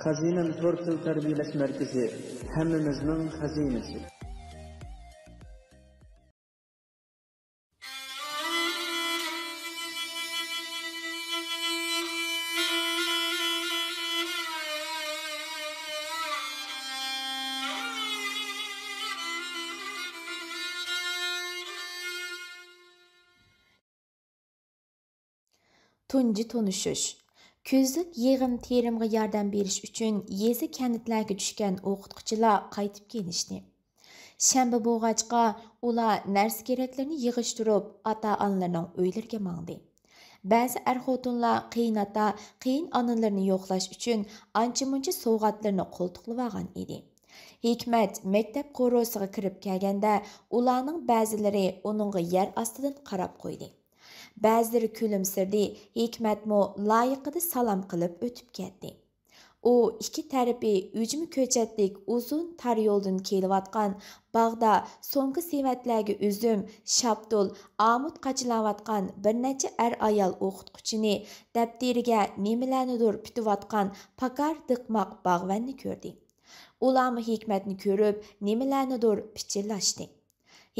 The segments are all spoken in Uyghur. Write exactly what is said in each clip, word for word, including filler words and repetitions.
خەزىنەم تور تىل تەربىيەلەش مەركىزى، ھەممىمىزنىڭ خەزىنىسى. تۇنجى تونۇشۇش. كۈزلۈك يىغىم تېرىمغا ياردەم بېرىش ئۈچۈن يېزا، كەنتلەرگە چۈشكەن ئوقۇتقۇچىلار قايتىپ كېلىشتى. شەنبە بولغاچقا، ئۇلار نەرسە-كېرەكلىرىنى يىغىشتۇرۇپ، ئاتا-ئانىلىرىنىڭ ئۆيلىرىگە ماڭدى. بەزى ئەر-خوتۇنلار قېيىنئاتا، قېيىنئانىلىرىنى يوقلاش ئۈچۈن ئانچە-مۇنچە سوۋغاتلىرىنى قولتۇقلىۋالغان ئىدى. ھېكمەت مەكتەپ قورۇسىغا كىرىپ كەلگەندە، ئۇلارنىڭ بەزىلىرى ئۇنىڭغا يەر ئاستىدىن قاراپ قويدى. بەزىلىرى كۈلۈمسىرىدى، ھېكمەتمۇ لايىقىدا سالام قىلىپ ئۆتۈپ كەتتى. ئۇ ئىككى تەرىپى ئۈجمە كۆچەتلىك ئۇزۇن تار يولدىن كېلىۋاتقان، باغدا سومكا-سېۋەتلەرگە ئۈزۈم، شاپتۇل، ئامۇت قاچىلاۋاتقان بىر نەچچە ئەر-ئايال ئوقۇتقۇچىنى، دەپتىرىگە نېمىلەرنىدۇر پۈتۈۋاتقان پاكار دىقماق باغۋەننى كۆردى. ئۇلارمۇ ھېكمەتنى كۆرۈپ، نېمىلەرنىدۇر پىچىرلاشتى.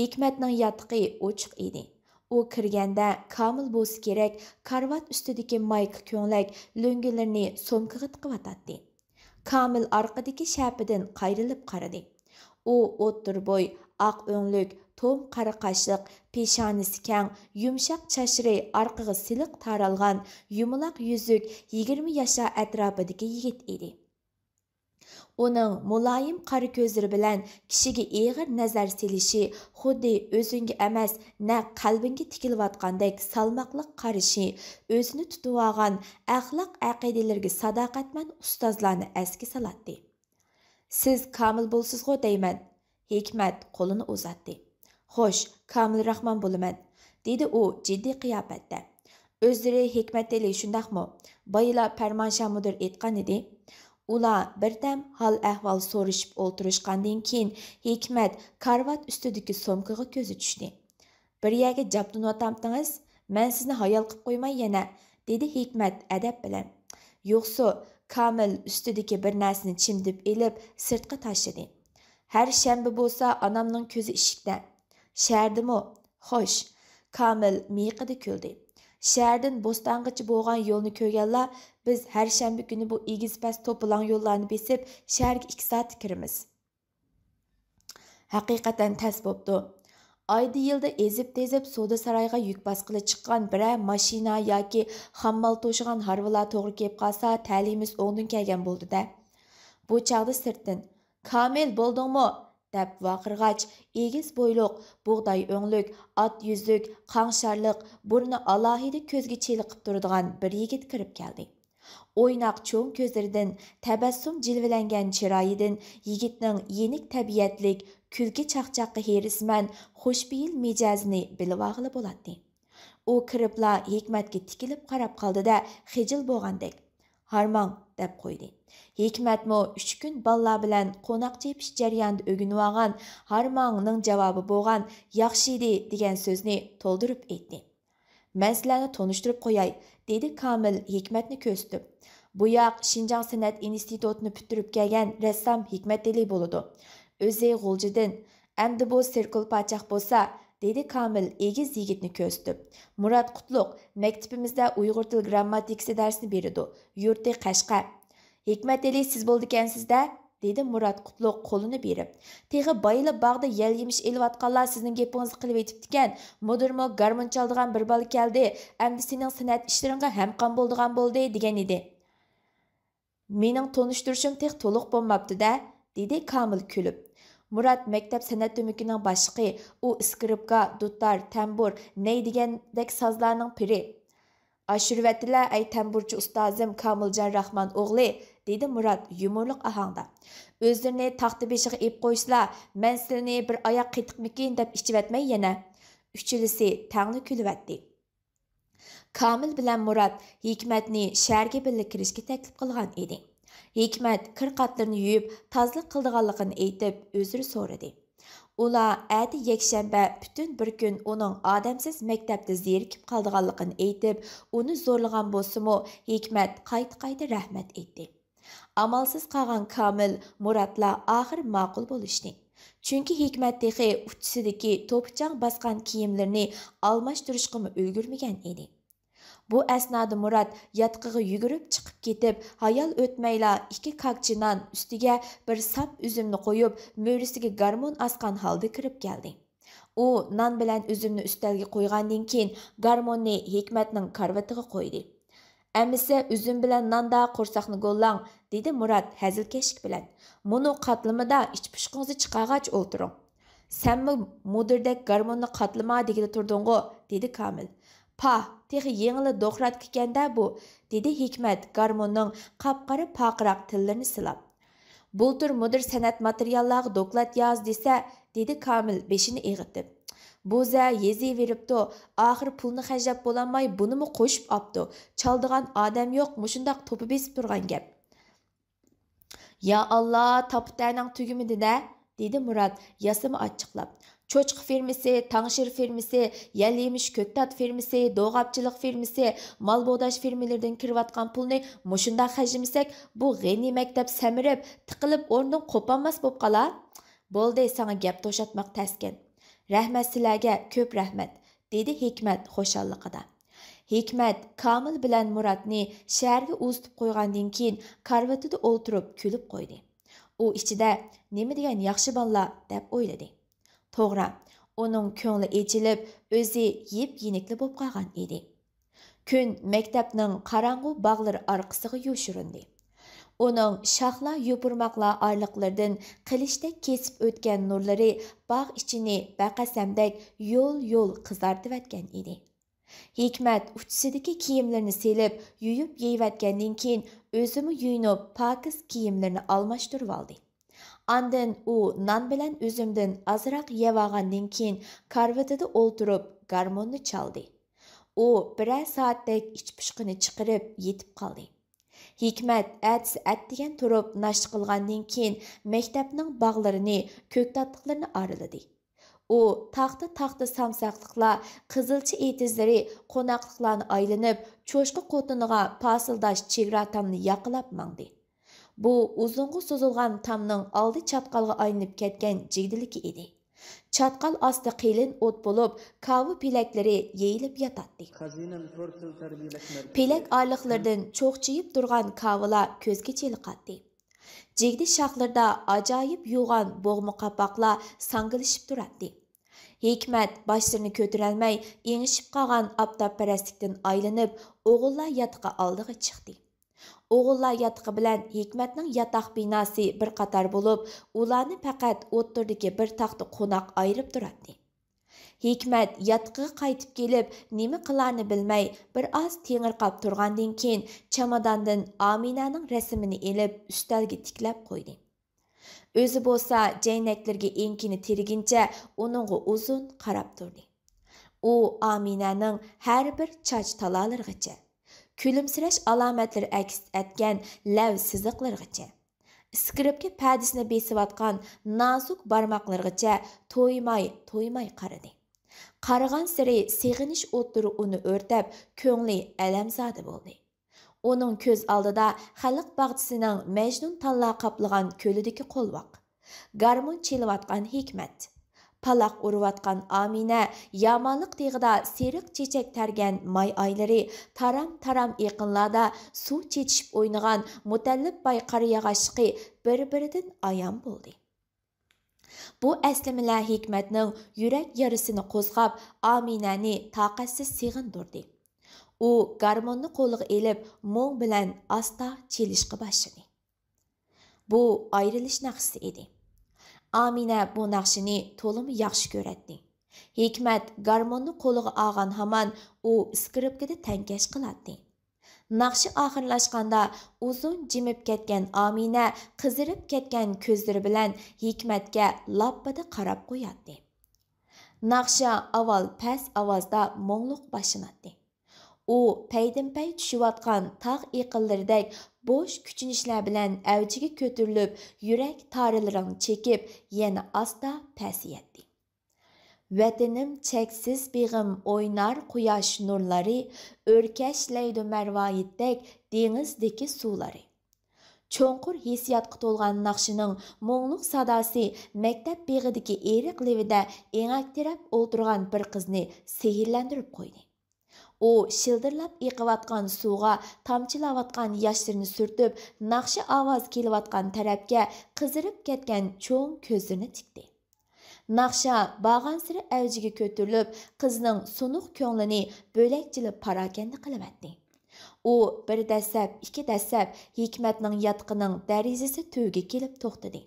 ھېكمەتنىڭ ياتىقى ئوچۇق ئىدى. ئۇ كىرگەندە كامىل بولسا كېرەك، كارىۋات ئۈستىدىكى مايكا كۆڭلەك لۆڭگىلىرىنى سومكىغا تىقىۋاتاتتى. كامىل ئارقىدىكى شەپىدىن قايرىلىپ قارىدى. ئۇ ئوتتۇرا بوي، ئاق ئۆڭلۈك، توم قارا قاشلىق، پېشانىسى كەڭ، يۇمشاق چاچلىرى ئارقىغا سىلىق تارالغان، يۇمىلاق يۈزلۈك، يىگىرمە ياشلار ئەتراپىدىكى يىگىت ئىدى. ئۇنىڭ مۇلايىم قارا كۆزلىرى بىلەن كىشىگە ئېغىر نەزەر سېلىشى، خۇددى ئۆزۈڭگە ئەمەس، نەق قەلبىڭگە تىكىلىۋاتقاندەك سالماقلىق قارىشى، ئۆزىنى تۇتۇۋالغان، ئەخلاق-ئەقىدىلىرىگە ساداقەتمەن ئۇستازلارنى ئەسكە سالاتتى. «سىز كامىل بولىسىزغۇ دەيمەن.» ھېكمەت قولىنى ئۇزاتتى. «خوش، كامىل راخمان بولىمەن.» دېدى ئۇ جىددىي قىياپەتتە. «ئۆزلىرى ھېكمەت ئېلى، شۇنداقمۇ؟ بايىلا پەرمانشاه مۇدىر ئېيتقان ئىدى.» ئۇلار بىردەم ھال-ئەھۋال سورىشىپ ئولتۇرۇشقاندىن كېيىن، ھېكمەت كارىۋات ئۈستىدىكى سومكىغا كۆزى چۈشتى. «بىر يەرگە جابدۇنۇۋاتامتىڭىز؟ مەن سىزنى ھايال قىپ قويماي يەنە.» دېدى ھېكمەت ئەدەپ بىلەن. يوقسۇ، كامىل ئۈستىدىكى بىر نەرسىنى چىمدىپ ئېلىپ سىرتقا تاشلىدى. «ھەر شەنبە بولسا ئانامنىڭ كۆزى ئىشىكتە.» «شەھەردىمۇ؟» «خوش.» كامىل مىيىقىدا كۈلدى. «شەھەردىن بوستانغىچە بولغان يولنى كۆرگەنلا، بىز ھەر شەنبە كۈنى بۇ ئېگىز-پەس توپىلاڭ يوللارنى بېسىپ شەھەرگە ئىككى سائەتتە كىرىمىز.» ھەقىقەتەن تەس بوپتۇ. ئايدا-يىلدا ئېزىپ-تېزىپ سودا سارايغا يۈك باسقىلى چىققان بىرەر ماشىنا ياكى خاممال توشۇغان ھارۋىلار توغرا كېلىپ قالسا، تەلىيىمىز ئوڭدىن كەلگەن بولىدۇ-دە. بۇ چاغدا سىرتتىن، «كامىل، بولدۇڭمۇ؟» دەپ ۋارقىرىغاچ، ئېگىز بويلۇق، بۇغداي ئۆڭلۈك، ئات يۈزلۈك، قاڭشارلىق، بۇرنى ئالاھىدە كۆزگە چېلىقىپ تۇرىدىغان بىر يىگىت كىرىپ كەلدى. ئويناق چوڭ كۆزلىرىدىن، تەبەسسۇم جىلۋىلەنگەن چىرايىدىن يىگىتنىڭ يېنىك تەبىئەتلىك، كۈلكە-چاقچاققا ھېرىسمەن، خۇشپېئىل مىجەزىنى بىلىۋالغىلى بولاتتى. ئۇ كىرىپلا ھېكمەتكە تىكىلىپ قاراپ قالدى-دە، خىجىل بولغاندەك، «ھارماڭ» دەپ قويدى. ھېكمەتمۇ ئۈچ كۈن بالىلار بىلەن قوناق چېپىش جەريانىدا ئۆگىنىۋالغان «ھارماڭ»نىڭ جاۋابى بولغان «ياخشى ئىدى» دېگەن سۆزنى تولدۇرۇپ ئېيتتى. «مەن سىلەرنى تونۇشتۇرۇپ قوياي»، دېدى كامىل ھېكمەتنى كۆرسىتىپ. «بۇ ياق شىنجاڭ سەنئەت ئىنستىتۇتىنى پۈتتۈرۈپ كەلگەن رەسسام ھېكمەت ئېلى بولىدۇ. ئۆزى غۇلجىدىن. ئەمدى بۇ سېركۇل پاچاق بولسا»، دېدى كامىل ئېگىز يىگىتنى كۆرسىتىپ. «مۇرات قۇتلۇق، مەكتىپىمىزدە ئۇيغۇر تىل گىرامماتىكىسى دەرسىنى بېرىدۇ. يۇرتى قەشقەر.» «ھېكمەت ئېلى سىز بولىدىكەنسىز-دە؟» دېدى مۇرات قۇتلۇق قولىنى بېرىپ. «تېخى بايىلا باغدا يەل-يېمىش ئېلىۋاتقانلار سىزنىڭ گېپىڭىزنى قىلىۋېتىپتىكەن. مۇدىرمۇ گارمون چالىدىغان بىر بالا كەلدى. ئەمدى سېنىڭ سەنئەت ئىشلىرىڭغا ھەمقام بولىدىغان بولدى، دېگەن ئىدى.» «مېنىڭ تونۇشتۇرۇشۇم تېخى تولۇق بولماپتۇ-دە»، دېدى كامىل كۈلۈپ. مۇرات مەكتەپ سەنئەت ئۆمىكىنىڭ باشلىقى، ئۇ ئىسكىرىپكا، دۇتار، تەمبۇر، نەي دېگەندەك سازلارنىڭ پىرى. «ئاشۇرۇۋەتتىلە، ئەي تەمبۇرچى ئۇستازىم كامىلجان راخمان ئوغلى»، دېدى مۇرات يۇمۇرلۇق ئاھاڭدا. «ئۆزلىرىنى تاختا بېشىغا ئېلىپ قويسىلا، مەن سىلىنى بىر ئاياق قېتىقمىكىن دەپ ئىچىۋەتمەي يەنە.» ئۈچىلىسى تەڭلا كۈلۈۋەتتى. كامىل بىلەن مۇرات ھېكمەتنى شەھەرگە بىللە كىرىشكە تەكلىپ قىلغان ئىدى. ھېكمەت كىر-قاتلىرىنى يۇيۇپ، تازىلىق قىلىدىغانلىقىنى ئېيتىپ، ئۆزرە سورىدى. ئۇلار ئەتە يەكشەنبە پۈتۈن بىر كۈن ئۇنىڭ ئادەمسىز مەكتەپتە زېرىكىپ قالىدىغانلىقىنى ئېيتىپ، ئۇنى زورلىغان بولسىمۇ، ھېكمەت قايتا-قايتا رەھمەت ئېيتتى. ئامالسىز قالغان كامىل مۇراتلا ئاخىر ماقۇل بولۇشتى. چۈنكى ھېكمەت تېخى ئۇچىسىدىكى توپا-چاڭ باسقان كىيىملىرىنى ئالماشتۇرۇشقىمۇ ئۈلگۈرمىگەن ئىدى. بۇ ئەسنادا مۇرات ياتىقىغا يۈگۈرۈپ چىقىپ كېتىپ، ھايال ئۆتمەيلا ئىككى كاكچى نان، ئۈستىگە بىر ساپ ئۈزۈمنى قويۇپ، مۈرىسىگە گارمون ئاسقان ھالدا كىرىپ كەلدى. ئۇ نان بىلەن ئۈزۈمنى ئۈستەلگە قويغاندىن كېيىن، گارموننى ھېكمەتنىڭ كارىۋىتىغا قويدى. ئەمىسە ئۈزۈم بىلەن ناندا قورساقنى گوللاڭ، دېدى مۇرات ھەزىلكەشلىك بىلەن. مۇنۇ قاتلىمىدا ئىچ پۇشقىڭىزنى چىقارغاچ ئولتۇرۇڭ. سەنمۇ مۇدىردەك گارموننى قاتلىما دېگىلى تۇردۇڭغۇ، دېدى كامىل. پاھ، تېخى يېڭىلا دوخراتكىكەن-دە بۇ، دېدى ھېكمەت گارموننىڭ قاپقارا پارقىراق تىللىرىنى سىلاپ. بۇلتۇر مۇدىر سەنئەت ماتېرىياللارغا دوكلات ياز دېسە، دېدى كامىل بېشىنى ئېغىتىپ. بۇزە يېزىۋېرىپتۇ، ئاخىر پۇلنى خەجلەپ بولالماي بۇنىمۇ قوشۇپ ئاپتۇ. چالىدىغان ئادەم يوق، مۇشۇنداق توپا بېسىپ تۇرغان گەپ. يا ئاللا، تاپا-تەنەڭ تۈگىمىدى-دە، دېدى مۇرات ياسىما ئاچچىقلاپ. چوچقا فېرمىسى، تاڭشىر فېرمىسى، يەل يېمىش كۆكتات فېرمىسى، دوغاپچىلىق فېرمىسى، مال بوغداش فېرمىلىرىدىن كىرىۋاتقان پۇلنى مۇشۇنداق خەجلىمىسەك، بۇ غېنى مەكتەپ سەمرىپ، تىقىلىپ ئورنىدىن قوپالماس بوپ قالا. بولدى، ساڭا گەپ توشاتماق تەسكەن. رەھمەت سىلەرگە، كۆپ رەھمەت، دېدى ھېكمەت خۇشاللىقىدا. ھېكمەت كامىل بىلەن مۇراتنى شەھەرگە ئۇزىتىپ قويغاندىن كېيىن، كارىۋىتىدا ئولتۇرۇپ كۈلۈپ قويدى. ئۇ ئىچىدە، نېمە دېگەن ياخشى بالىلار، دەپ ئويلىدى. توغرا، ئۇنىڭ كۆڭلى ئېچىلىپ، ئۆزى يېپ-يېنىكلا بولۇپ قالغان ئىدى. كۈن مەكتەپنىڭ قاراڭغۇ باغلىرى ئارقىسىغا يوشۇرۇندى. ئۇنىڭ شاخلار، يوپۇرماقلار ئارىلىقلىرىدىن قىلىچتەك كېسىپ ئۆتكەن نۇرلىرى باغ ئىچىنى بەقەسەمدەك يول-يول قىزارتىۋەتكەن ئىدى. ھېكمەت ئۇچىسىدىكى كىيىملىرىنى سېلىپ، يۇيۇپ يېيىۋەتكەندىن كېيىن، ئۆزىمۇ يۇيۇنۇپ، پاكىز كىيىملىرىنى ئالماشتۇرۇۋالدى. ئاندىن ئۇ نان بىلەن ئۈزۈمدىن ئازراق يەۋالغاندىن كېيىن، كارىۋىتىدا ئولتۇرۇپ، گارموننى چالدى. ئۇ بىرەر سائەتتەك ئىچ پۇشقىنى چىقىرىپ، يېتىپ قالدى. ھېكمەت ئەتىسى ئەتىگەن تۇرۇپ، ناشتا قىلغاندىن كېيىن، مەكتەپنىڭ باغلىرىنى، كۆكتاتلىقلىرىنى ئارىلىدى. ئۇ تاختا-تاختا سامساقلىقلار، قىزىلچا ئېتىزلىرى، قوناقلىقلارنى ئايلىنىپ، چوشقا قوتىنىغا پاسىلداش چېگرا تامنى ياقىلاپ ماڭدى. بۇ ئۇزۇنغا سوزۇلغان تامنىڭ ئالدى چاتقالغا ئايلىنىپ كەتكەن جىگدىلىكى ئىدى. چاتقال ئاستى قېلىن ئوت بولۇپ، كاۋا پېلەكلىرى يېيىلىپ ياتاتتى. پېلەك ئارىلىقلىرىدىن چوقچىيىپ تۇرغان كاۋىلار كۆزگە چېلىقاتتى. جىگدە شاخلىرىدا ئاجايىپ يوغان بوغما قاپاقلار ساڭگىلىشىپ تۇراتتى. ھېكمەت باشلىرىنى كۆتۈرەلمەي، ئېڭىشىپ قالغان ئاپتاپپەرەسلىكتىن ئايلىنىپ، ئوغۇللار ياتىقى ئالدىغا چىقتى. ئوغۇللار ياتىقى بىلەن ھېكمەتنىڭ ياتاق بىناسى بىر قاتار بولۇپ، ئۇلارنى پەقەت ئوتتۇرىدىكى بىر تاختا قوناق ئايرىپ تۇراتتى. ھېكمەت ياتىقىغا قايتىپ كېلىپ، نېمە قىلارنى بىلمەي، بىر ئاز تېڭىرقاپ تۇرغاندىن كېيىن، چاماداندىن ئامىنەنىڭ رەسىمىنى ئېلىپ، ئۈستەلگە تىكلەپ قويدى. ئۆزى بولسا جەينەكلىرىگە ئېڭىكىنى تىرىگىنىچە ئۇنىڭغا ئۇزۇن قاراپ تۇردى. ئۇ ئامىنەنىڭ ھەر بىر چاچ تالالىرىغىچە، كۈلۈمسىرەش ئالامەتلىرى ئەكس ئەتكەن لەۋ سىزىقلىرىغىچە، ئىسكىرىپكا پەدىسىنى بېسىۋاتقان نازۇك بارماقلىرىغىچە تويماي، تويماي قارىدى. قارىغانسېرى سېغىنىش ئوتلىرى ئۇنى ئۆرتەپ، كۆڭلى ئەلەمزادە بولدى. ئۇنىڭ كۆز ئالدىدا خەلق باغچىسىنىڭ مەجنۇن تاللا قاپلىغان كۆلىدىكى قولۋاق، گارمون چېلىۋاتقان ھېكمەت، پالاق ئۇرۇۋاتقان ئامىنە، يامانلىق تېغىدا سېرىق چېچەك تەرگەن ماي ئايلىرى، تارام-تارام ئېقىنلاردا سۇ چېچىشىپ ئوينىغان مۇتەللىپ باي قارىياغاچلىقى بىر-بىرىدىن ئايان بولدى. بۇ ئەسلىمىلەر ھېكمەتنىڭ يۈرەك يارىسىنى قوزغاپ، ئامىنەنى تاقەتسىز سېغىندۇردى. ئۇ گارموننى قولىغا ئېلىپ، مۇڭ بىلەن ئاستا چېلىشقا باشلىدى. بۇ ئايرىلىش ناخشىسى ئىدى. ئامىنە بۇ ناخشىنى تولىمۇ ياخشى كۆرەتتى. ھېكمەت گارموننى قولىغا ئالغان ھامان ئۇ ئىسكىرىپكىدا تەڭكەش قىلاتتى. ناخشا ئاخىرلاشقاندا، ئۇزۇن جىمىپ كەتكەن ئامىنە قىزىرىپ كەتكەن كۆزلىرى بىلەن ھېكمەتكە لاپپىدە قاراپ قوياتتى. ناخشا ئاۋۋال پەس ئاۋازدا مۇڭلۇق باشلىناتتى. ئۇ پەيدىنپەي چۈشۈۋاتقان تاغ ئېقىنلىرىدەك بوش كۈچىنىشلەر بىلەن ئەۋجىگە كۆتۈرۈلۈپ، يۈرەك تارلىرىڭ چېكىپ، يەنە ئاستا پەسىيەتتى. ۋەتىنىم چەكسىز بېغىم ئوينار قۇياش نۇرلىرى، ئۆركەشلەيدۇ مەرۋايىتتەك دېڭىزدىكى سۇلىرى. چوڭقۇر ھېسسىياتقا تولغان ناخشىنىڭ مۇڭلۇق ساداسى مەكتەپ بېغىدىكى ئېرىق لېۋىدە ئېڭەكتىرەپ ئولتۇرغان بىر قىزنى سېھىرلەندۈرۈپ قويدى. ئۇ شىلدىرلاپ ئېقىۋاتقان سۇغا تامچىلاۋاتقان ياشلىرىنى سۈرتۈپ، ناخشا ئاۋازى كېلىۋاتقان تەرەپكە قىزىرىپ كەتكەن چوڭ كۆزلىرىنى تىكتى. ناخشا بارغانسېرى ئەۋجىگە كۆتۈرۈلۈپ، قىزنىڭ سۇنۇق كۆڭلىنى بۆلەكچىلا پاراكەندە قىلىۋەتتى. ئۇ بىر دەسسەپ، ئىككى دەسسەپ ھېكمەتنىڭ ياتىقىنىڭ دەرىزىسى تۈۋىگە كېلىپ توختىدى.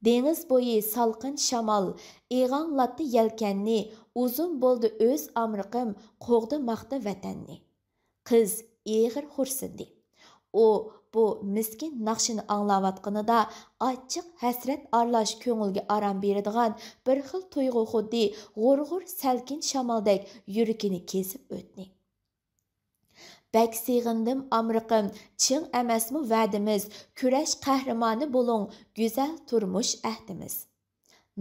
دېڭىز بويى سالقىن شامال ئىغاڭلاتتى يەلكەننى، ئۇزۇن بولدى ئۆز ئامرىقىم، قوغدىماقتا ۋەتەننى. قىز ئېغىر خورسىندى. ئۇ بۇ مىسكىن ناخشىنى ئاڭلاۋاتقىنىدا، ئاچچىق ھەسرەت ئارىلاش كۆڭۈلگە ئارام بېرىدىغان بىر خىل تۇيغۇ خۇددى غۇر-غۇر سەلكىن شامالدەك يۈرىكىنى كېزىپ ئۆتتى. بەك سېغىندىم ئامرىقىم، چىڭ ئەمەسمۇ ۋەدىمىز، كۈرەش قەھرىمانى بولۇڭ، گۈزەل تۇرمۇش ئەھدىمىز.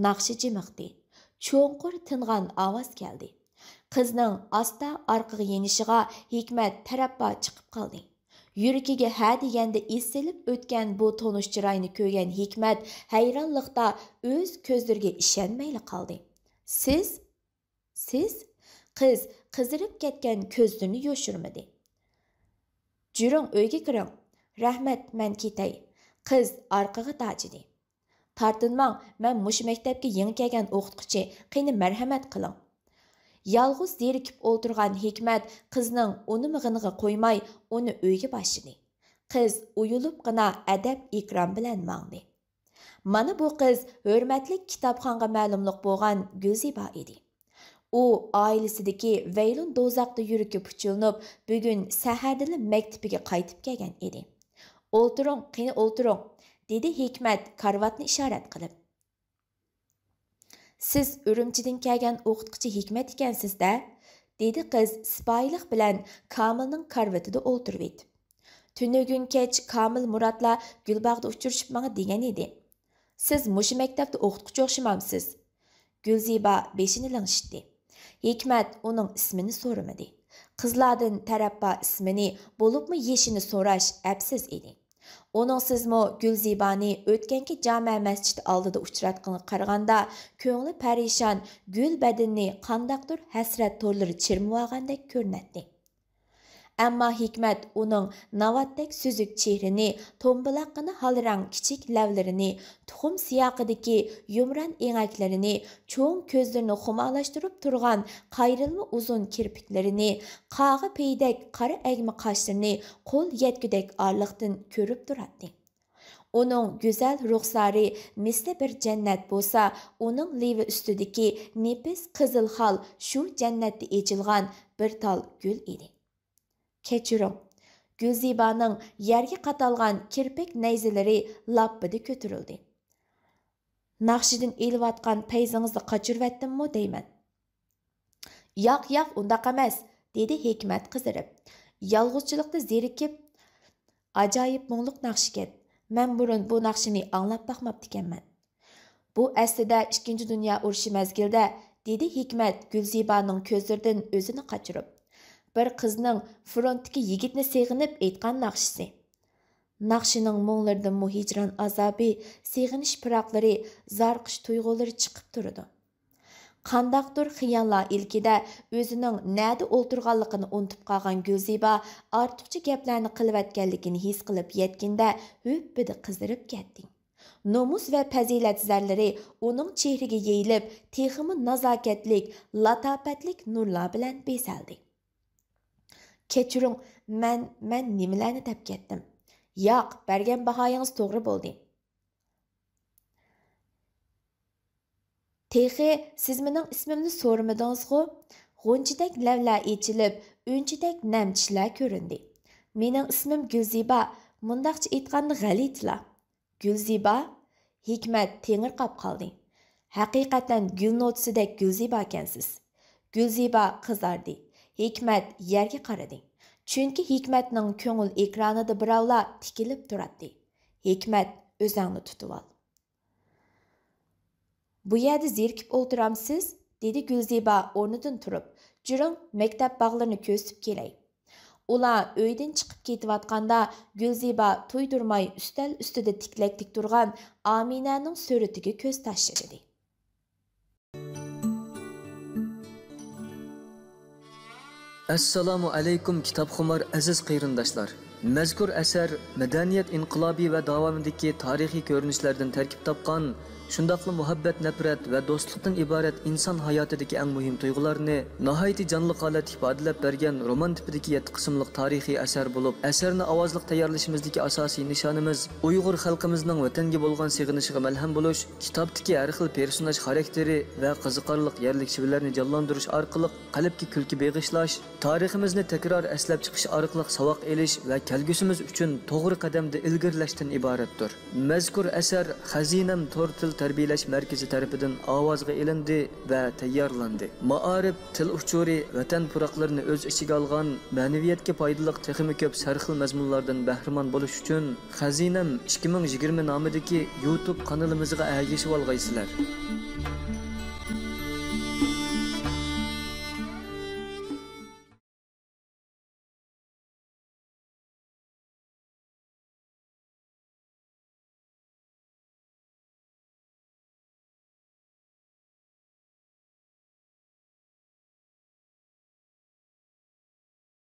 ناخشا جىمىقتى. چوڭقۇر تىنغان ئاۋاز كەلدى. قىزنىڭ ئاستا ئارقىغا يېنىشىغا ھېكمەت تەرەپپا چىقىپ قالدى. يۈرىكىگە ھە دېگەندە ئېسىلىپ ئۆتكەن بۇ تونۇش چىراينى كۆرگەن ھېكمەت ھەيرانلىقتا ئۆز كۆزلىرىگە ئىشەنمەيلا قالدى. سىز؟ سىز؟ قىز قىزىرىپ كەتكەن كۆزلىرىنى يوشۇرمىدى. جۈرۈڭ، ئۆيگە كىرىڭ. رەھمەت، مەن كېتەي. قىز ئارقىغا تاجىدى. تارتىنماڭ، مەن مۇشۇ مەكتەپكە يېڭى كەلگەن ئوقۇتقۇچى، قېنى مەرھەمەت قىلىڭ. يالغۇز زېرىكىپ ئولتۇرغان ھېكمەت قىزنىڭ ئۇنىمىغىنىغا قويماي، ئۇنى ئۆيگە باشلىدى. قىز ئۇيۇلۇپقىنا ئەدەپ-ئېھتىرام بىلەن ماڭدى. مانا بۇ قىز ھۆرمەتلىك كىتابخانغا مەلۇملۇق بولغان گۈلزىبا ئىدى. ئۇ ئائىلىسىدىكى ۋەيلۇن دوزاختا يۈرىكى پۇچۇلىنىپ، بۈگۈن سەھەردىلا مەكتىپىگە قايتىپ كەلگەن ئىدى. ئولتۇرۇڭ، قېنى ئولتۇرۇڭ، دېدى ھېكمەت كارىۋاتنى ئىشارەت قىلىپ. سىز ئۈرۈمچىدىن كەلگەن ئوقۇتقۇچى ھېكمەت ئىكەنسىز-دە؟ دېدى قىز سىپايىلىق بىلەن كامىلنىڭ كارىۋىتىدا ئولتۇرۇۋېتىپ. تۈنۈگۈن كەچ كامىل مۇراتلا گۈلباغدا ئۇچرىشىپ ماڭا دېگەن ئىدى. سىز مۇشۇ مەكتەپتە ئوقۇتقۇچى ئوخشىمامسىز؟ گۈلزىبا بېشىنى لىڭشىتتى. ھېكمەت ئۇنىڭ ئىسمىنى سورىمىدى. قىزلاردىن تەرەپپا ئىسمىنى، بولۇپمۇ يېشىنى سوراش ئەپسىز ئىدى. ئۇنىڭسىزمۇ گۈلزىبانى ئۆتكەنكى جامە مەسچىت ئالدىدا ئۇچراتقىنىغا قارىغاندا، كۆڭلى پەرىشان، گۈل بەدىنىنى قانداقتۇر ھەسرەت تورلىرى چىرمىۋالغاندەك كۆرۈنەتتى. ئەمما ھېكمەت ئۇنىڭ ناۋاتتەك سۈزۈك چېھرىنى، تومبىلاققىنا ھال رەڭ كىچىك لەۋلىرىنى، تۇخۇم سىياقىدىكى يۇمران ئېڭەكلىرىنى، چوڭ كۆزلىرىنى خۇمارلاشتۇرۇپ تۇرغان قايرىلما ئۇزۇن كىرپىكلىرىنى، قاغا پېيىدەك قارا ئەگمە قاشلىرىنى قول يەتكۈدەك ئارىلىقتىن كۆرۈپ تۇراتتى. ئۇنىڭ گۈزەل رۇخسارى مىسلى بىر جەننەت بولسا، ئۇنىڭ لېۋى ئۈستىدىكى نېپىز قىزىل خال شۇ جەننەتتە ئېچىلغان بىر تال گۈل ئىدى. كەچۈرۈڭ. گۈلزىبانىڭ يەرگە قادالغان كىرپىك نەيزىلىرى لاپپىدە كۆتۈرۈلدى. ناخشىدىن ئېلىۋاتقان پەيزىڭىزنى قاچۇرۇۋەتتىممۇ دەيمەن. ياق، ياق، ئۇنداق ئەمەس، دېدى ھېكمەت قىزىرىپ. يالغۇزچىلىقتا زېرىكىپ، ئاجايىپ مۇڭلۇق ناخشىكەن. مەن بۇرۇن بۇ ناخشىنى ئاڭلاپ باقماپتىكەنمەن. بۇ ئەسلىدە ئىككىنچى دۇنيا ئۇرۇشى مەزگىلىدە، دېدى ھېكمەت گۈلزىبانىڭ كۆزلىرىدىن ئۆزىنى قاچۇرۇپ. بىر قىزنىڭ فرونتتىكى يىگىتنى سېغىنىپ ئېيتقان ناخشىسى. ناخشىنىڭ مۇڭلىرىدىنمۇ ھىجران ئازابى، سېغىنىش پىراقلىرى، زارىقىش تۇيغۇلىرى چىقىپ تۇرىدۇ. قانداقتۇر خىياللار ئىلكىدە ئۆزىنىڭ نەدە ئولتۇرغانلىقىنى ئۇنتۇپ قالغان گۈلزىبا ئارتۇقچە گەپلەرنى قىلىۋەتكەنلىكىنى ھېس قىلىپ يەتكىنىدە ھۈپپىدە قىزىرىپ كەتتى. نومۇس ۋە پەزىلەت زەرلىرى ئۇنىڭ چېھرىگە يېيىلىپ، تېخىمۇ نازاكەتلىك، لاتاپەتلىك نۇرلار بىلەن بېزەلدى. كەچۈرۈڭ، مەن، مەن نېمىلەرنى دەپ كەتتىم؟ ياق، بەرگەن باھايىڭىز توغرا بولدى. تېخى سىز مېنىڭ ئىسمىمنى سورىمىدىڭىزغۇ؟ غۇنچىدەك لەۋلەر ئېچىلىپ، ئۈنچىدەك نەم چىشلەر كۆرۈندى. مېنىڭ ئىسمىم گۈلزىبا، مۇنداقچە ئېيتقاندا غەلىتىلا. گۈلزىبا؟ ھېكمەت تېڭىرقاپ قالدى. ھەقىقەتەن گۈل نوتىسىدەك گۈلزىباكەنسىز. گۈلزىبا قىزاردى. ھېكمەت يەرگە قارىدى. چۈنكى ھېكمەتنىڭ كۆڭۈل ئېكرانىدا بىراۋلار تىكىلىپ تۇراتتى. ھېكمەت، ئۆزۈڭنى تۇتۇۋال. بۇ يەردە زېرىكىپ ئولتۇرامسىز؟ دېدى گۈلزىبا ئورنىدىن تۇرۇپ. جۈرۈڭ، مەكتەپ باغلىرىنى كۆزىتىپ كېلەي. ئۇلار ئۆيدىن چىقىپ كېتىۋاتقاندا، گۈلزىبا تۇيدۇرماي ئۈستەل ئۈستىدە تىكلەكلىك تۇرغان ئامىنەنىڭ سۈرىتىگە كۆز تاشلىدى. ئەسسالامۇ ئەلەيكۇم، كىتابخۇمار ئەزىز قېرىنداشلار! مەزكۇر ئەسەر مەدەنىيەت ئىنقىلابى ۋە داۋامىدىكى تارىخىي كۆرۈنۈشلەردىن تەركىب تاپقان، شۇنداقلا مۇھەببەت، نەپرەت ۋە دوستلۇقتىن ئىبارەت ئىنسان ھاياتىدىكى ئەڭ مۇھىم تۇيغۇلارنى ناھايىتى جانلىق ھالەتتە ئىپادىلەپ بەرگەن رومان تىپىدىكى يەتتە قىسىملىق تارىخىي ئەسەر بولۇپ، ئەسەرنى ئاۋازلىق تەييارلىشىمىزدىكى ئاساسىي نىشانىمىز ئۇيغۇر خەلقىمىزنىڭ ۋەتەنگە بولغان سېغىنىشىغا مەلھەم بولۇش، كىتابتىكى ھەر خىل پېرسوناژ خاراكتېرى ۋە قىزىقارلىق يەرلىك شىۋىلەرنى جانلاندۇرۇش ئارقىلىق قەلبكە كۈلكە بېغىشلاش، تارىخىمىزنى تەكرار ئەسلەپ چىقىش ئارقىلىق ساۋاق ئېلىش ۋە كەلگۈسىمىز ئۈچۈن توغرا قەدەمدە ئىلگىرىلەشتىن ئىبارەتتۇر. مەزكۇر ئەسەر خەزىنەم تور تىل تەربىيەلەش مەركىزى تەرىپىدىن ئاۋازغا ئېلىندى ۋە تەييارلاندى. مائارىپ، تىل ئۇچۇرى، ۋەتەن پۇراقلىرىنى ئۆز ئىچىگە ئالغان، مەنىۋىيەتكە پايدىلىق تېخىمۇ كۆپ سەرخىل مەزمۇنلاردىن بەھرىمەن بولۇش ئۈچۈن، خەزىنەم ئىككى مىڭ يىگىرمە نامىدىكى يۇتۇب قانىلىمىزغا ئەگىشىۋالغايسىلەر!